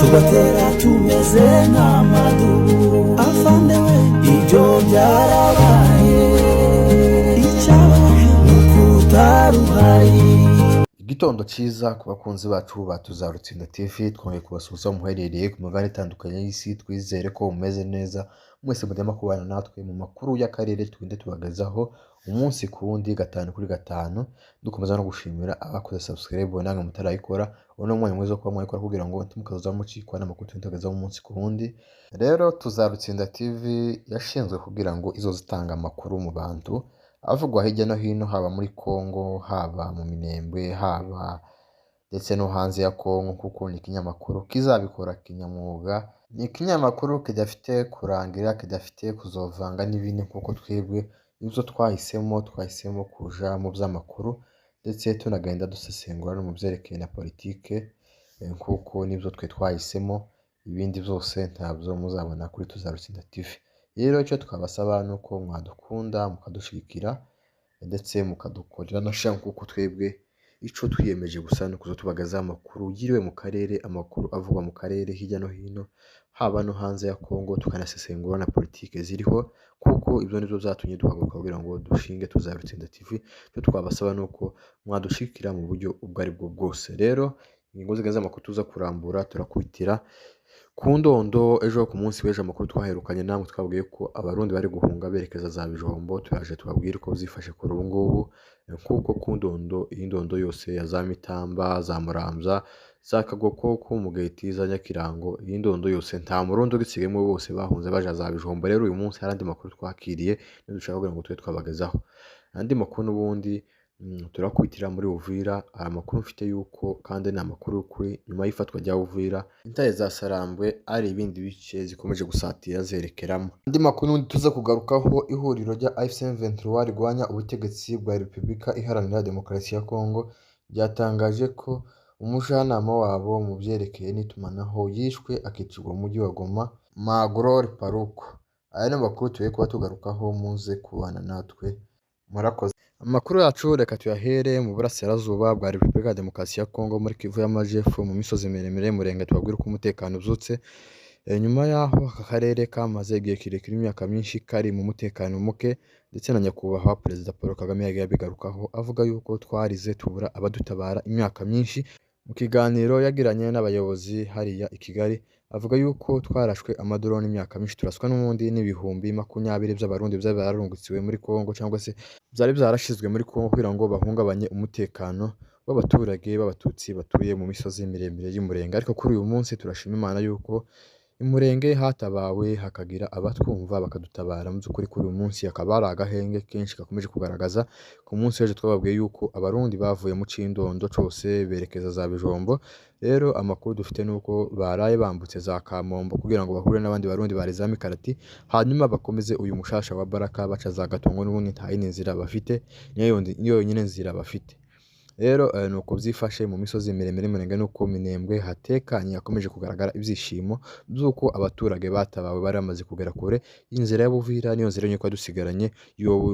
Tugatera tumeze nk'amadubu. Afande we, ibyo byarabaye, icyababaje ni uko utari uhari. Igitondo cyiza ku bakunzi bacu ba Tuzarutsinda TV. Twongeye kubasuhuza muherereye ku migabane itandukanye y'isi. Twizere ko mumeze neza mwese, mudema kubana natwe mu makuru y'akarere tugenda tubagezaho umunsi ku wundi, gatanu kuri gatanu. Dukomeza no gushimira abakoze subscribe. Namwe mutarayikora, uno ni umwanya mwiza wo kuba mwayikora kugira ngo ntimukazoza mucikwa n'amakuru tugenda tubagezaho umunsi ku wundi. Rero Tuzarutsinda TV yashinzwe kugira ngo izoze itanga amakuru mu bantu avugwa hirya no hino, haba muri Congo, haba mu Minembwe, haba ndetse no hanze ya Congo, kuko ni ikinyamakuru kizabikora kinyamwuga. Ni ikinyamakuru kidafite kurangira, kidafite kuzovanga n'ibindi, kuko twebwe ibyo twahisemo kuja mu by'amakuru, ndetse tunagenda dusesengura no mu byerekeye na politike, kuko nibyo twe twahisemo. Ibindi byose ntabyo muzabona kuri Tuzarutsinda TV. Rero icyo twabasaba ni uko mwadukunda, mukadushigikira, ndetse mukadukorera na share, kuko twebwe ico twiyemeje gusa ni ukuza tubagezaho amakuru yiriwe mu karere, amakuru avugwa mu karere hirya no hino, haba no hanze ya Congo, tukanasesengura na politike ziriho, kuko ibyo nibyo byatumye duhaguruka kugira ngo dushinge Tuzarutsinda TV. Icyo twabasaba ni uko mwadushigikira mu buryo ubwo ari bwo bwose. Rero ingingo zigeze amakuru tuza kurambura, turakubitira ku ndondo. Ejo, ku munsi w'ejo, amakuru twaherukanye namwe twabwiye ko Abarundi bari guhunga berekeza za Bijombo. Turaje tubabwire uko byifashe kuri ubu ngubu, kuko ku ndondo, iyi ndondo yose ya za Mitamba, za Muramvya, za Kagoko, Kumugeti, za Nyakirango, iyi ndondo yose nta Murundi ugisigayemo, bose bahunze baja za Bijombo. Rero uyu munsi hari andi makuru twakiriye niyo dushaka kugira ngo tube twabagezaho. Andi makuru n'ubundi turakubitira muri Uvira. Hari amakuru mfite yuko, kandi ni amakuru y'ukuri, nyuma y'ifatwa rya Uvira, intare za Sarambwe ari ibindi bice zikomeje gusatira zerekeramo. Andi makuru n'ubundi tuza kugarukaho, ihuriro rya AFC M23 rigwanya ubutegetsi bwa Repubulika Iharanira Demokarasi ya Kongo ryatangaje ko umujyanama wabo mu byerekeye n'itumanaho yishwe, akicirwa mu mujyi wa Goma, Magloire Paluku. Aya ni amakuru tugiye kuba tugarukaho, muze kubana natwe. Murakoze. Amakuru yacu reka tuyahere mu burasirazuba bwa Repubulika ya Demokarasi ya Kongo, muri Kivu y'Amajepfo, mu misozi miremire y'Umurenge. Tubabwire uko umutekano ubyutse nyuma y'aho aka karere kamaze igihe kirekire, imyaka myinshi, kari mu mutekano muke, ndetse na nyakubahwa Perezida Paul Kagame yagiye abigarukaho avuga yuko twarize tubura abadutabara imyaka myinshi. Mu kiganiro yagiranye n'abayobozi hariya i Kigali, avuga yuko twarashwe amadrone imyaka myinshi, turaswa n'ubundi n'20,000 by'Abarundi byari byararungutsiwe muri Kongo, cyangwa se byari byarashizwe muri Kongo kugira ngo bahungabanye umutekano w'abaturage b'Abatutsi batuye mu misozi miremire y'Umurenge. Ariko kuri uyu munsi turashima Imana yuko Imurenge hatabawe, hakagira abatwumva bakadutabara. Mu by'ukuri kuri uyu munsi hakaba hari agahenge kenshi gakomeje kugaragaza. Ku munsi w'ejo twababwiye yuko Abarundi bavuye mu Cindondo cose berekeza za Bijombo. Rero amakuru dufite ni uko baraye bambutse za Kamombo kugira ngo bahure n'abandi Barundi bari za Mikarati, hanyuma bakomeze uyu mushasha wa Baraka baca za Gatongo. N'ubundi nta yindi nzira bafite, niyo yonyine nzira bafite. Rero nuko byifashe mu misozi miremire y'Umurenge, nuko Minembwe hatekanye, hakomeje kugaragara ibyishimo by'uko abaturage batabawe, bari bamaze kugera kure. Inzira ya Buvira niyo nzira yonyine twari dusigaranye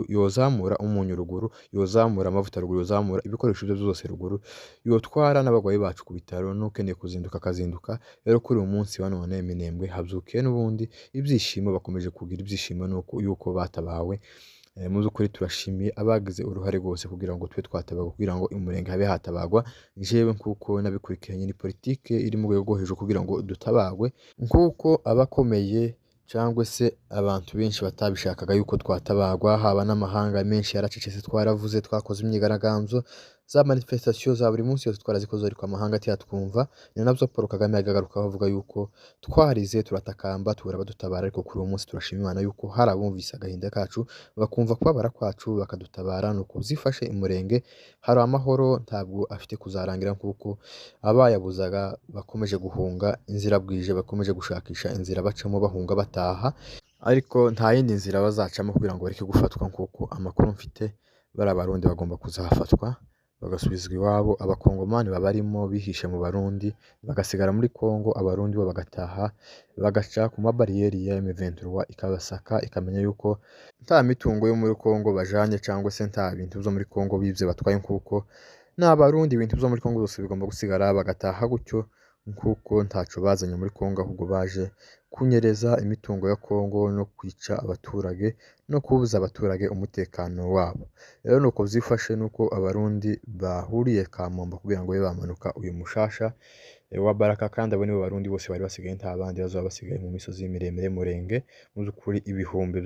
yozamura umunyu ruguru, yozamura amavuta ruguru, yozamura ibikoresho byo byose ruguru, yotwara n'abarwayi bacu ku bitaro, n'ukeneye kuzinduka akazinduka. Rero kuri uyu munsi wa none Minembwe habyukiye n'ubundi ibyishimo, bakomeje kugira ibyishimo nuko yuko batabawe. Mu by'ukuri turashimiye abagize uruhare rwose kugira ngo tube twatabarwa, kugira ngo Umurenge habe hatabagwa. Jewe nkuko nabikurikiranye, ni politike iri mu rwego rwo hejuru kugira ngo dutabagwe, nkuko abakomeye cyangwa se abantu benshi batabishakaga yuko twatabagwa, haba n'amahanga menshi yaracecetse. Twaravuze, twakoze imyigaragambyo, za manifestation za buri munsi yose twarazikoze, ariko amahanga ntiyatwumva. Ni nabyo Paul Kagame yagarukaho avuga yuko twarize, turatakamba, tubura abadutabara. Ariko kuri uwo munsi turashima Imana yuko hari abumvise agahinda kacu, bakumva kubabara kwacu, bakadutabara. Nuko byifashe Imurenge, hari amahoro, ntabwo afite kuzarangira, kuko abayabuzaga bakomeje guhunga inzira bwije, bakomeje gushakisha inzira bacamo bahunga bataha, ariko nta yindi nzira bazacamo kugira ngo bareke gufatwa. Kuko amakuru mfite, bari Abarundi bagomba kuzafatwa bagasubizwa iwabo, Abakongomani babarimo bihishe mu Barundi bagasigara muri Kongo, Abarundi bo bagataha bagaca ku mabariyeri ya M23 ikabasaka, ikamenya yuko nta mitungo yo muri Kongo bajanye, cyangwa se nta bintu byo muri Kongo bibye batwaye, kuko n'Abarundi ibintu byo muri Kongo byose bigomba gusigara, bagataha gutyo. Kuko ntaco bazanye muri Kongo, ahubwo baje kunyereza imitungo ya Kongo no kwica abaturage no kubuza abaturage umutekano wabo. Rero nuko vyifashe, nuko Abarundi bahuriye Kamombo kugira ngo babe bamanuka uyu mushasha wa Baraka, kandi abo nibo Barundi bose bari basigaye, nta bandi bazoba basigaye mu misozi miremire Murenge. Mu by'ukuri ibihumbi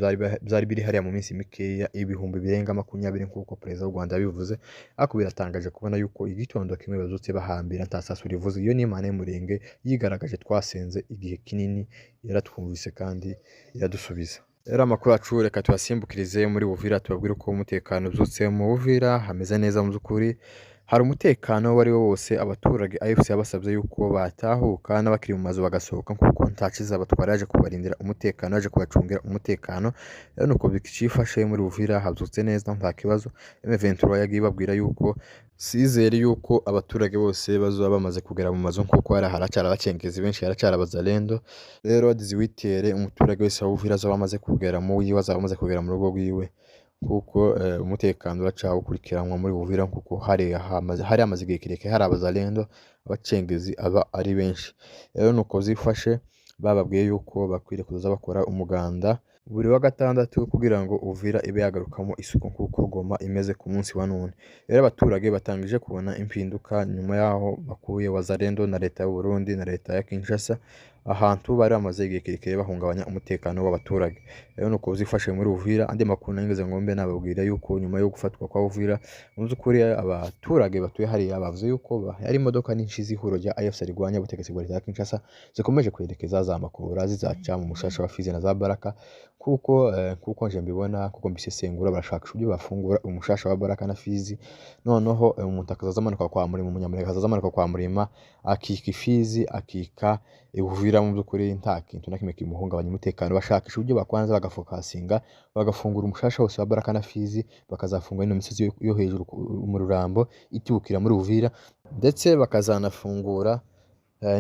vyari biri hariya mu minsi mikeya, ibihumbi birenga 20 nk'uko perezida w'u Rwanda yabivuze. Ariko biratangaje kubona yuko igitondo kimwe bazutse bahambira nta sasu rivuze. Iyo ni Imana y'Umurenge yigaragaje, twasenze igihe kinini, yaratwumvise kandi iradusubiza. Rero amakuru yacu reka tuyasimbukirize muri Uvira, tubabwire uko umutekano ubyutse mu Uvira. Hameze neza mu by'ukuri, hari umutekano uwo ari wo wose. Abaturage AFC yabasabye yuko batahuka n'abakiri mu mazu bagasohoka, kuko nta kizabatwara, yaje kubarindira umutekano, yaje kubacungira umutekano. Rero nuko bicifashe muri Uvira, habyutse neza nta kibazo. M23 yagiye ibabwira yuko sizere yuko abaturage bose bazoba bamaze kugera mu mazu, kuko hari haracyari abacengezi benshi, haracyari abazalendo. Rero diziwitere umuturage wese wa Uvira azoba amaze kugera mu wiwe, azaba amaze kugera mu rugo rwiwe, kuko umutekano uracawukurikiranwa muri Uvira, kuko hari hamaze igihe kirekire hari abazalendo, abacengezi aba ari benshi. Rero nuko vyifashe, bababwiye yuko bakwiriye kuza bakora umuganda buri wa gatandatu kugira ngo Uvira ibe yagarukamo isuku nk'uko Goma imeze ku munsi wa none. Rero abaturage batangije kubona impinduka nyuma yaho bakuye Wazalendo na leta y'u Burundi na leta ya Kinshasa, ahantu bari bamaze igihe kirekire bahungabanya umutekano w'abaturage. Rero nuko vyifashe muri Uvira. Andi makuru nangeze ngombe nababwira yuko nyuma yo gufatwa kwa Uvira, mu by'ukuri abaturage batuye hariya bavuze yuko hari imodoka nyinshi z'ihuriro rya AFC rirwanya ubutegetsi bwa leta ya Kinshasa zikomeje kwerekeza za Makobora, zizaca mu mushasha wa Fizi na za Baraka, kuko nje mbibona, kuko mbisesengura, barashakisha uburyo bafungura umushasha wa Baraka na Fizi, noneho umuntu akazaza amanuka kwa Murima, Umunyamurenge akazaza amanuka kwa Murima, akika Ifizi, akika Uvira. Mu by'ukuri nta kintu na kimwe kimuhungabanya umutekano. Bashakisha uburyo bakwanza bagafokasinga, bagafungura umushasha wose wa Baraka na Fizi, bakazafungura ino misozi yo hejuru mu Rurambo itibukira muri Uvira, ndetse bakazanafungura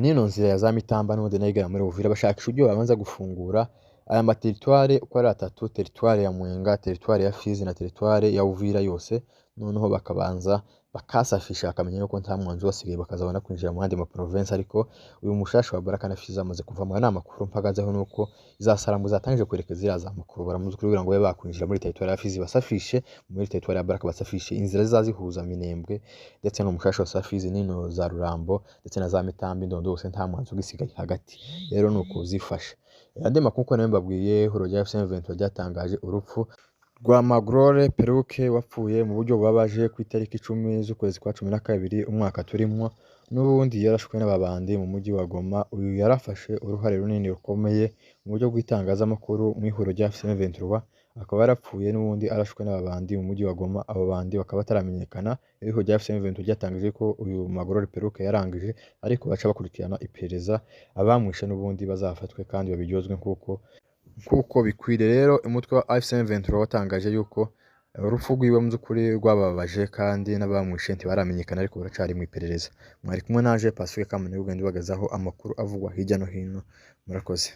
n'ino nzira ya za Mitamba n'ubundi nayo igana muri Uvira. Bashakisha uburyo babanza gufungura aya materitware uko ari atatu, teritware ya Mwenga, teritware ya Fizi na teritware ya Uvira yose, noneho bakabanza bakasafisha, bakamenya yuko nta mwanzi wasigaye, bakazabona kwinjira mu yandi ma province. Ariko uyu mushasha wa Baraka na Fizi amaze kuvamo. Aya ni amakuru mpagazeho, nuko za Sarambwe zatangije kwerekeza ziriya za Makobora mu by'ukuri kugira ngo babe bakwinjira muri teritware ya Fizi, basafishe muri teritware ya Baraka, basafishe inzira zizazihuza Minembwe ndetse n'umushasha wa Fizi n'ino za Rurambo ndetse na za Mitambi, Ndondo, hose nta mwanzi ugisigaye hagati. Rero nuko zifashe. Andi makuru uko nayo mbabwiye, ihuriro rya FC M23 ryatangaje urupfu rwa Magrore Peruke wapfuye mu buryo bubabaje ku itariki 10 z'ukwezi kwa 12 umwaka turimwo. N'ubundi yarashwe n'ababandi mu mujyi wa Goma. Uyu yarafashe uruhare runini rukomeye mu buryo bw'itangazamakuru mu ihuriro rya FC M23, akaba yarapfuye n'ubundi arashwe n'ababandi mu mujyi wa Goma. Abo bandi bakaba bataramenyekana. Ihuriro rya FC M23 ryatangaje ko uyu Magrore Peruke yarangije, ariko baca bakurikirana iperereza, abamwishe n'ubundi bazafatwe kandi babiryozwe nkuko bikwiriye. Rero umutwe wa AFC M23 watangaje yuko urupfu rwiwe mu by'ukuri rwababaje, kandi n'abamwishe ntibaramenyekana, ariko baracari mu iperereza. Mwari kumwe naje Pacifique Kamonyi, ugenda ubagazaho amakuru avugwa hirya no hino. Murakoze.